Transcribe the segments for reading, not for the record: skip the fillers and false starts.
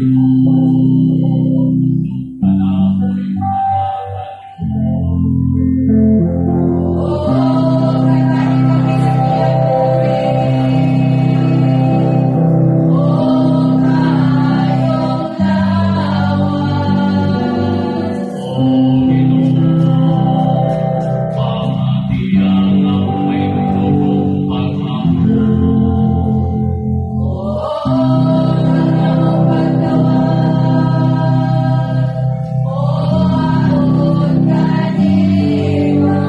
Ginoo, kanamo'y mga. O kantahi kami sa iyang papuri. O kaayong lawas. O Ginoo, pamatia ang among mahinumdumong pag-ampo. O ang among pagtawag, moahon kanimo.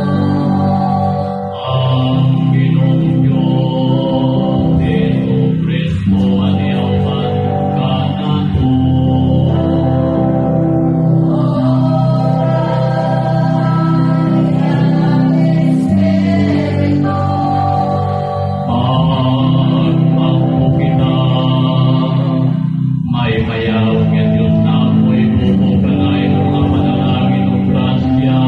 Ang Ginoong Diyos, Hesus Kristo, ania uban kanato. Ug iyang espiritu. Mag-ampo kita. Maymaya nga Diyos namo, ibubo kanay mga panalangin ug grasya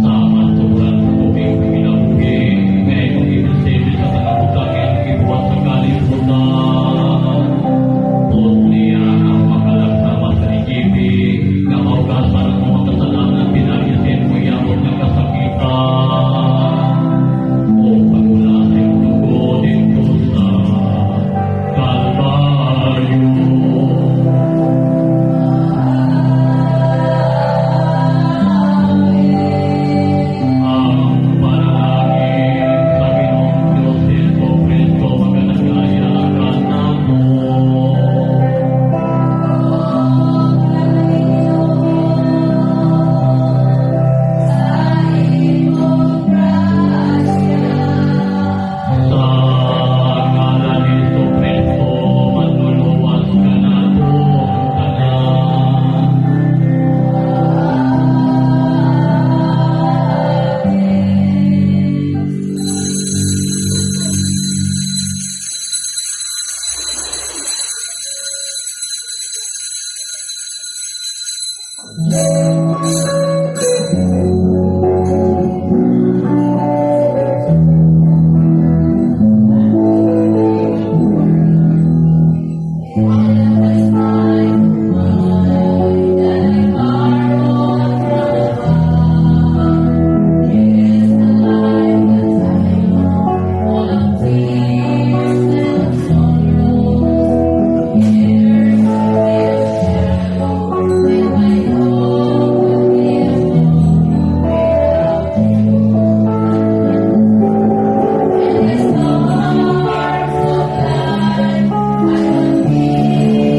sa katuran sa tubig kinabuhi nga imong gikonsibi sa tanang butang nga imong gibuhat sa kalibutan. Putliha ang makalagsama sa ni nga mahugasan ang mga kasalanan pinaagi sa imong yabot nga kasakitan o pagula sa imong dugo didto sa Kalbaryo. Amen. Ang panalangin sa Ginoong Diyos Hesus Kristo maganagaya kanato. Ug kanimo sa imong grasya. Sa ngalan ni Hesus Kristo, manluluwas kanatong tanan. Amen. Here's the life that I know, full of tears and sorrows. Years is shallow, and my hope would be without you. In the storms of life, I will hear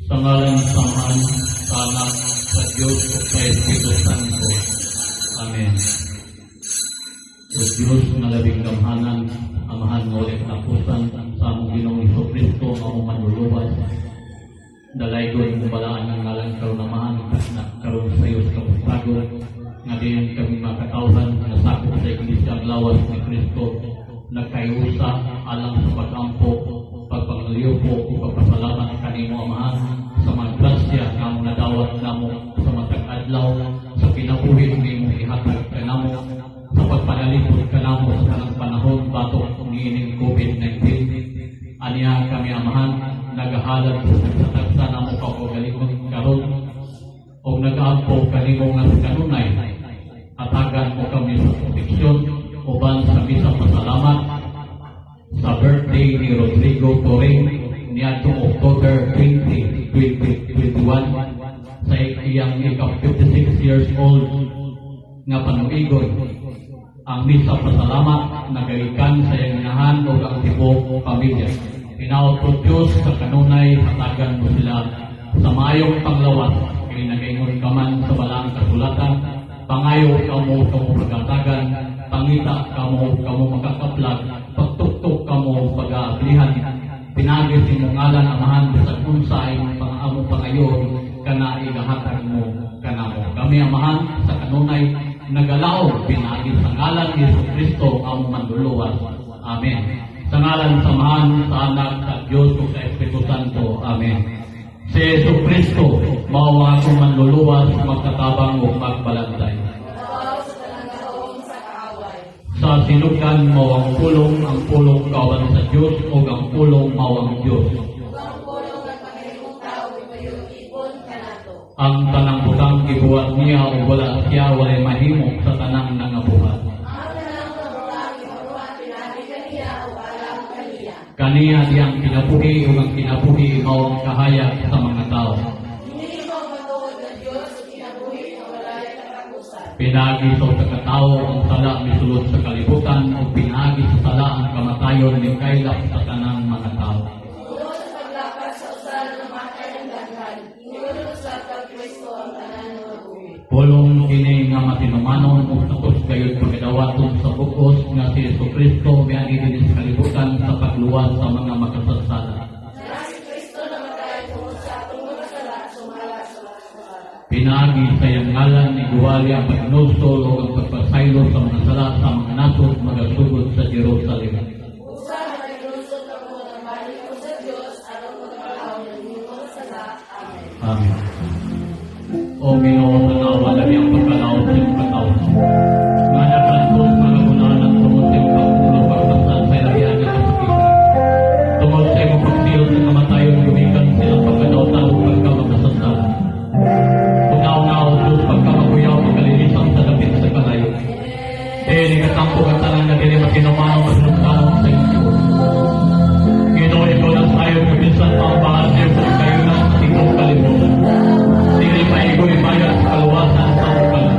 Sa ngalan sa Amahan, sa Anak, sa Diyos, ug sa Espiritu Santo. Amen. O Diyos nga labing gamhanan, Amahan nga walay katapusan, sa among Ginoong Hesus Kristo, nga among manluluwas, dalaygon ug balaan ang ngalan karon, Amahan, na karon sa iyo sa kabuntagon, nga diin kami mga katawhan nga sakop sa Iglesia, ang lawas ni Kristo, nagkaiusa alang sa pag-ampo, pagpangliupo ug pagpasalamat kanimo, Amahan, sa mga grasya nga among nadawat namo sa matag adlaw, sa kinabuhi nimo ihatag kanamo, sa pagpanalipod kanamo sa tanang panahon batok niining COVID-19. Aniya kami, Amahan, nagahalad sa tagsa-tagsa namo kaugalingon karon og nagaampo kanimo nga sa kanunay hatagan mo kami sa proteksyon uban sa misa pasalamat sa birthday ni Rodrigo Toring niadtong October 20, 2021, sa iyang ika 56 years old nga panuigon. Ang misa pasalamat nagagikan sa iyang inahan ug ang tibuok pamilya. Hinaot o Diyos, sa kanunay hatagan mo sila sa maayong panglawas, kay nagaingon ka man sa balaang kasulatan, "Pangayo kamo, kamo pagatagan, pangita kamo, kamo makakaplag, pagtuktok kamo, pag-aablihan." Pinaagi sa imong ngalan, Amahan, bisag unsa ay pang among pangayon kana igahatag mo kanamo. Kami, Amahan, sa kanunay nagalaom pinaagi sa ngalan ni Hesus Kristo, among manluluwas. Amen. Sa ngalan sa Amahan, sa Anak, sa Diyos ug sa Espiritu Santo. Amen. Si Hesus Kristo mao ang akong manluluwas, magtatabang ug magbalantay. Madaog sa tanang gahom sa kaaway. Sa sinugdan mao ang Pulong, ang Pulong kauban sa Dios ug ang Pulong mao ang Dios. Ug ang Pulong nagpakahimong tao ug ipon kanato. Ang tanang butang gibuhat niya ug wala siya walay mahimo sa tanang nangabuhat. Ang tanang mga butang gibuhat pinaagi kaniya ug alang kaniya. Kaniya diyang kinabuhi ug ang kinabuhi mao ang kahayag sa mga tao. Hinimo ang matuod nga Dios ug kinabuhi nga walay katapusan. Pinaagi sa usa ka tawo ang sala misulod sa kalibutan ug pinaagi sa sala ang kamatayon mikaylap sa tanang mga tao. Tungod sa paglapas sa usa namatay ang daghan, ingon usab kang Kristo ang tanan nga mabuhi. Pulong kini nga matinumanon ug takos gayud pagadawaton sa bug-os, nga si Hesus Kristo miagi dinhi sa kalibutan sa pagluwas sa mga makasasala. Na si Kristo namatay tungod sa atong mga sala sumala sa mga Pinaagi sa iyang ngalan ni giwali ang paghinulsol ug ang pagpasaylo sa mga sala sa mga nasod magasugod sa Jerusalem. Usa nga naglusot kamo nga balik mo sa Dios aron magpakaon ng inyong sala. Amen. Amen. O Ginoo, tanawa labi ang pagkalaot sa imong katawhan, nga nakaantos mga gunanan tungod sa imong pagpulo pagpasal sa ilahian nga kasakitan. Tungod sa imong pagsilot sa kamatayon, gumikan silang pagkadautan ug pagkamakasasala. Hunaw-na, O Diyos, pagkamaguyaw, pagkalinisan sa dapit sa kalayo. Eh, nikatampo ang tanan nga dili matinumanon masinugtanon sa iyong Diyos. Ginoo, ikaw lang sayo nga bisan pa ang baha sa iyong kayunan sa tibuok kalibutan, dili maigo ibayad sa kaluwasan sa among kalag.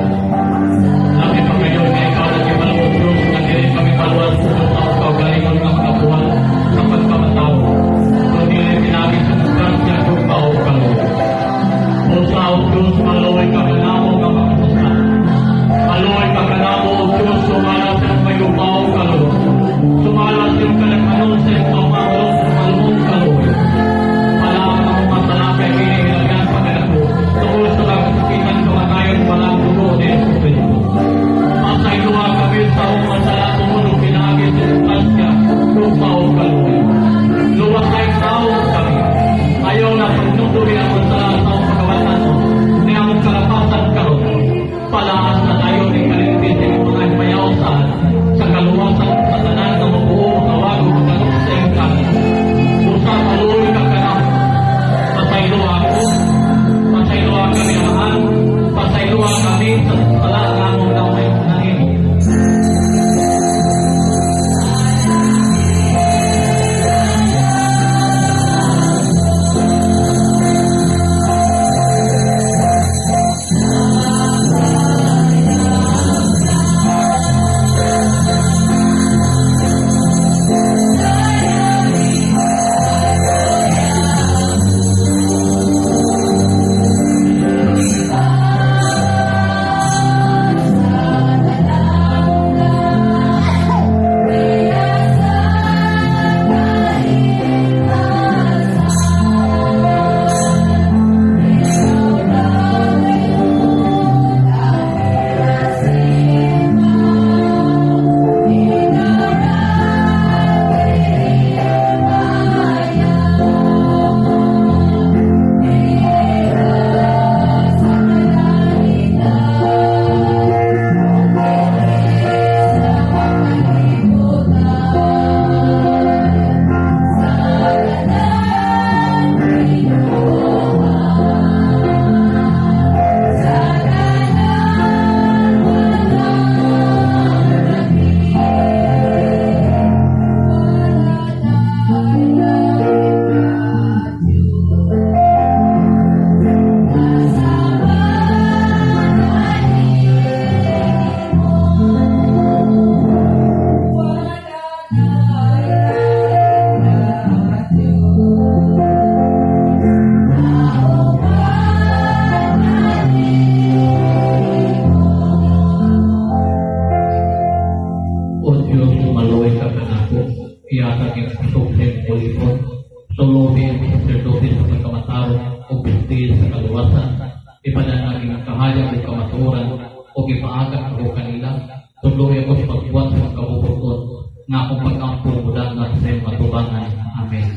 kaluwasan. Ipadala ang kahayag ug kamatuoran ug ipaagak ako kanila. Tudloi ako sa pagbuhat sa mga kabubut-on nga akong pag-ampo modangat sa imong atubangan. Amen.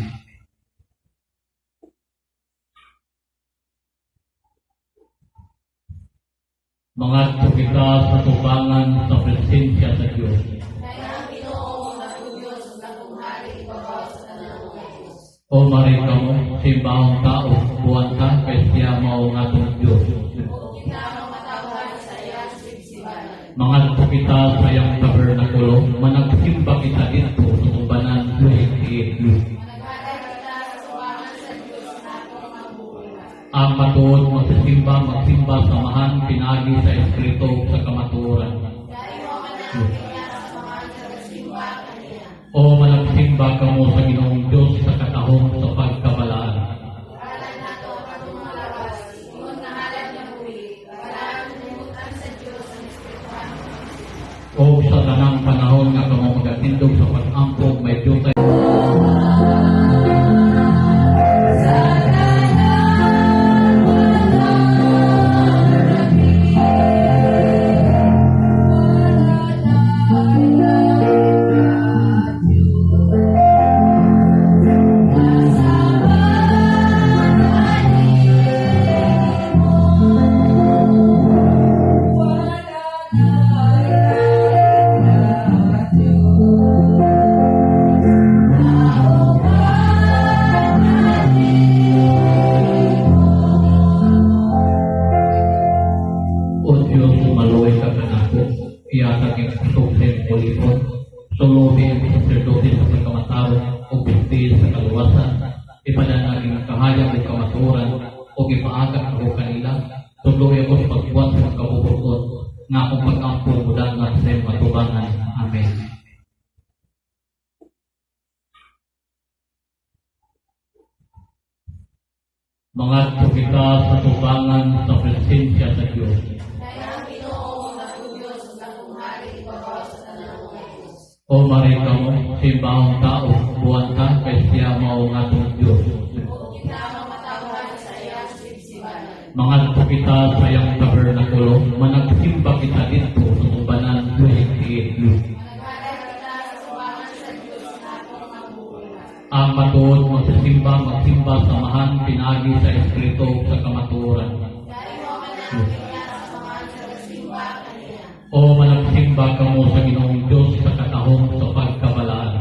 Mangadto kita sa tubangan sa presensya sa Dios. Kay ang Ginoo ang atong Dios ug akong hari ibabaw sa tanang mga Dios. O mari kamo, simbahong tao, buwanta kay siya mao ang atong Dios. Ug kita mamatawhan sa iyang sibsibanan. Mangadto kita sa iyang tabernakulo, managsimba kita didto sa tumbanan luhit. Managhalad kita sa tubangan sa Dios nga atong mambubuhat. Ang matuod magsisimba, magsimba samahan pinaagi sa Espiritu ug sa kamatuoran. Dahil man ang kanya sa mga nagasimba kaniya. O managsimba kamo sa Ginoong Dios sa katahom sa pagkabalaan. Halad nato ang atong mga lawas, ingon nga halad nga buhi, balaan himutan sa Dios ang espirituhanong pagsimba. O sa tanang panahon nga kamo magatindog sa pag-ampo, may diyutay O Diyos, maluoy ka kanako, ihatag ang kusog sa imong ulipon, sulubi ang saserdote sa pagkamatarong ug bisti sa kaluwasan, ipadala ang kahayag ug kamatuoran ug ipaagak ako kanila, tudloi ako sa pagbuhat sa mga kabubut-on nga akong pag-ampo modangat sa imong atubangan. Amen. Mangadto kita sa tubangan sa presensya sa Dios. Kay ang Ginoo ang atong Dios ug akong hari ibabaw sa tanang mga Dios. O mari kamo, simbahong tao, buwanta kay siya mao ang atong Dios. Ug kita mamatawhan sa iyang sibsibanan. Mangadto kita sa iyang tabernakulo, managsimba kita didto sa tumbanan luhit. Managhalad kita sa tubangan sa Dios nga atong mambubuhat. Ang matuod magsisimba, magsimba samahan pinaagi sa Espiritu ug sa kamatuoran. Dahil man ang kanya sa mga nagasimba kaniya. O managsimba kamo sa Ginoong Dios sa katahom sa pagkabalaan.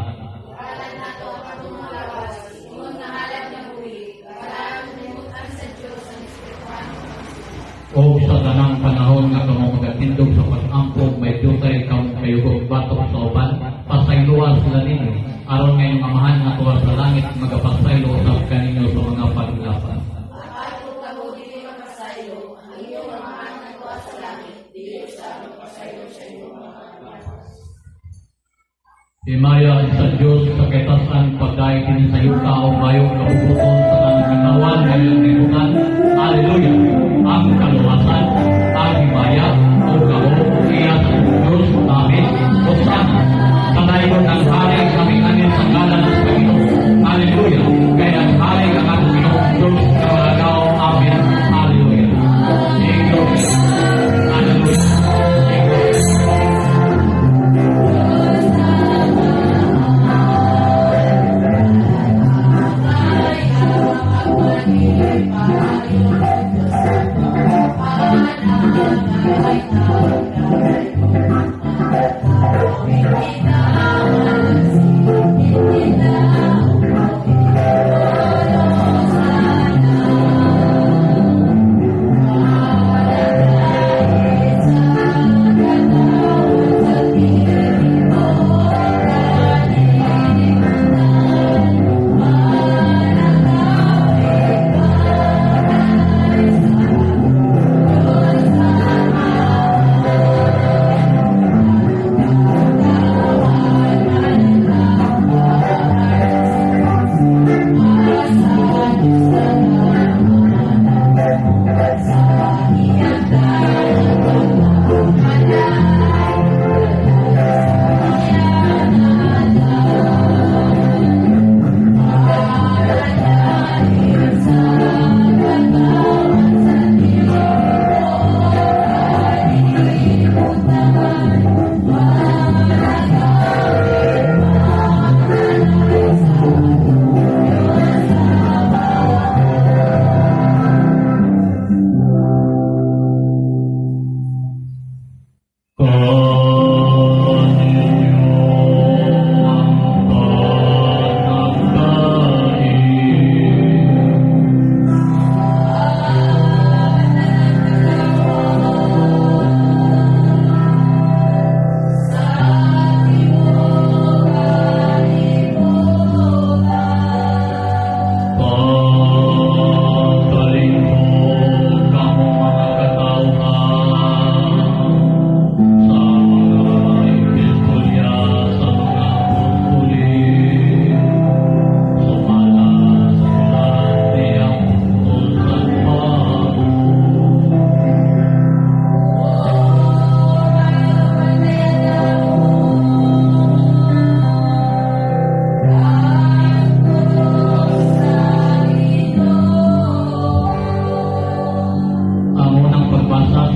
Halad nato ang atong mga lawas, ingon nga halad nga buhi, balaan himutan sa Dios ang espirituhanong pagsimba. O sa tanang panahon nga kamo magatindog sa pag-ampo, may diyutay kamong kayugong batok sa uban, pasayloa sila ninyo, aron nga inyong Amahan nga tuwa sa langit magapasaylo usab kaninyo sa mga paglapas. Apan kung kamo dili magpasaylo, ang inyong Amahan nga tuwa sa langit, dili usab magpasaylo sa inyong mga paglapas. Himaya sa Diyos sa kataas-an, pagdayeg dinhi sa yuta ug maayong kabubut-on sa tanang katawhan nga iyang himutan. Hallelujah! Ang kaluwasan, ang himaya, ug gahom iya sa Diyos. Amen. Hosana! Padayon ang hari kami anin sa ngalan sa Ginoo. Hallelujah! Kay ang hari ang atong Ginoong Diyos nga. Amen. Hallelujah. Glory. Hallelujah. Glory.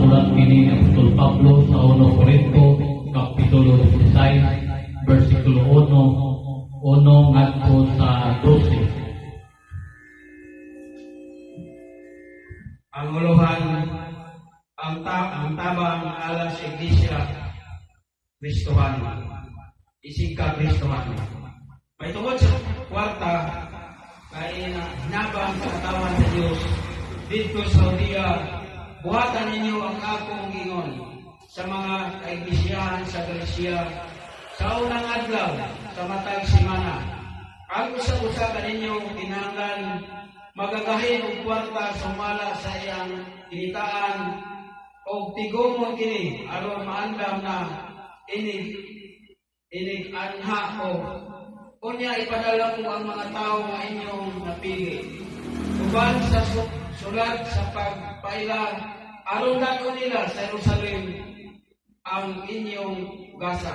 Gisulat kini ni Apostol Pablo sa 1 Corinto, Kapitulo 16, versikulo 1, 1 ngadto sa 12. Ang uluhan, ang tabang alang sa Iglesia Kristohan, isig ka Kristohan. May tungod sa kwarta, kay na hinabang sa katawan sa Dios didto sa Judea, buhatan ninyo ang akong ingon sa mga kaiglisyahan sa Galacia sa unang adlaw sa matag semana. Ang usa-usa kaninyo kinahanglan magagahin og kwarta sumala sa iyang kinitaan og tigumon kini aron maandam na inig inig anha ko. Unya ipadala ko ang mga tawo nga inyong napili uban sa sulat sa pagpaila aron dad-on nila sa Jerusalem ang inyong gasa.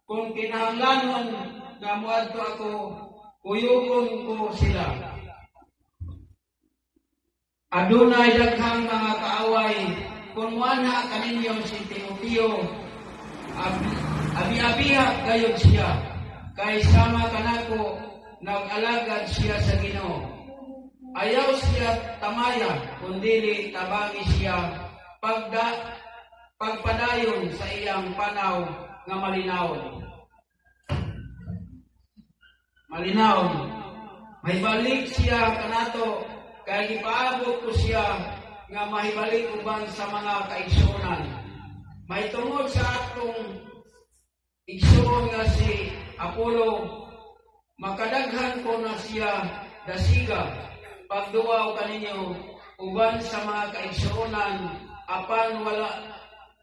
Kung kinahanglanon nga moadto ako, kuyugon ko sila. Adunay daghang mga kaaway. Kung muanha kaninyo si Timoteo, abi-abiha gayud siya kay sama kanako nag-alagad siya sa Ginoo. Ayaw siya tamaya, kundili tabangi siya pagpadayon sa iyang panaw nga malinawon. Malinawon. Mahibalik siya kanato kay gipaabot ko siya nga mahibalik uban sa mga kaigsuonan. May tungod sa atong igsuon nga si Apollo, makadaghan ko na siya dasiga pagduaw kaninyo uban sa mga kaigsuonan, apan wala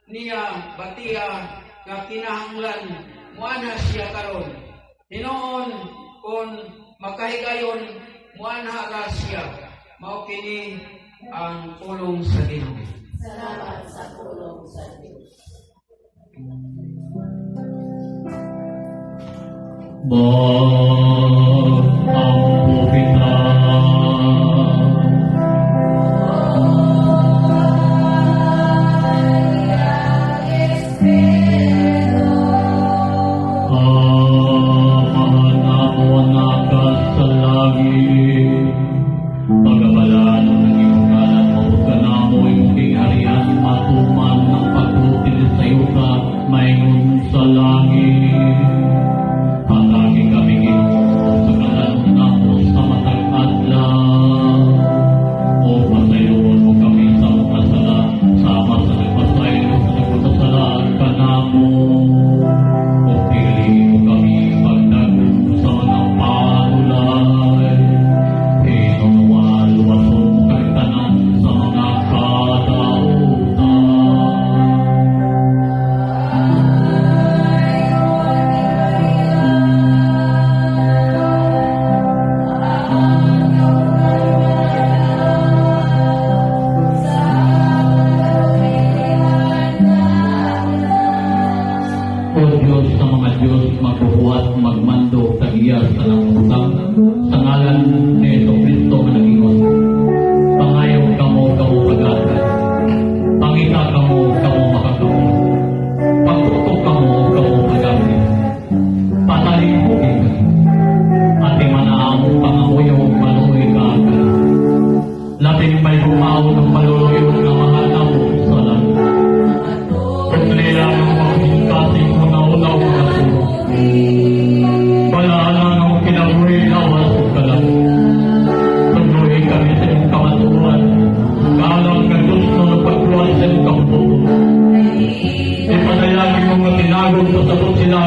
niya batiya nga kinahanglan muanha siya karon. Hinuon kung makahigayon, muanha ra siya. Mao kini ang pulong sa Ginoo. Salamat sa pulong sa Diyos. Mag-ampo kita. Amahan namo naka sa langit, pagabalaan ang imong ngalan, moabot kanamo imong gingharian, matuman ang pagbuot dinhi sa yuta, maingon sa langit. Hatagi kami, Ginoo, sa kadanon namo sa matag adlaw. Ug pasayloon mo kami sa mga sala, sama sa nagpasaylo sa nagpasasala kanamo. Ug dili mo kami pagdagom sa mga panulay. Hinuwa, luwason mo kami tanan sa mga kadautan. O Diyos sa mga Diyos, magbubuhat, magmando, tagiya sa butang, sa ngalan ni Hesus Kristo nga nag-ingon, "Pangayo kamo, kamo pag-asa. Pangita kamo, kamo makakamot. Pagtutok kamo, kamo pag-asa. Patalinghugi kami. Atiman ang pangamuyo, maluoy ka ka. Labing may bumaw ng maluluyo nga mahal namo sa langit. Putli lang ang mga mga ulaw mga sulong. Balaan ang kinabuhi, lawas ug kalag. Tudloi kami sa iyong kamatuoran. Kaalam nga Diyos no nagpagkuhan sa iyong kamatuoran. Ipadayag imong nga tinagong sa sabot sila.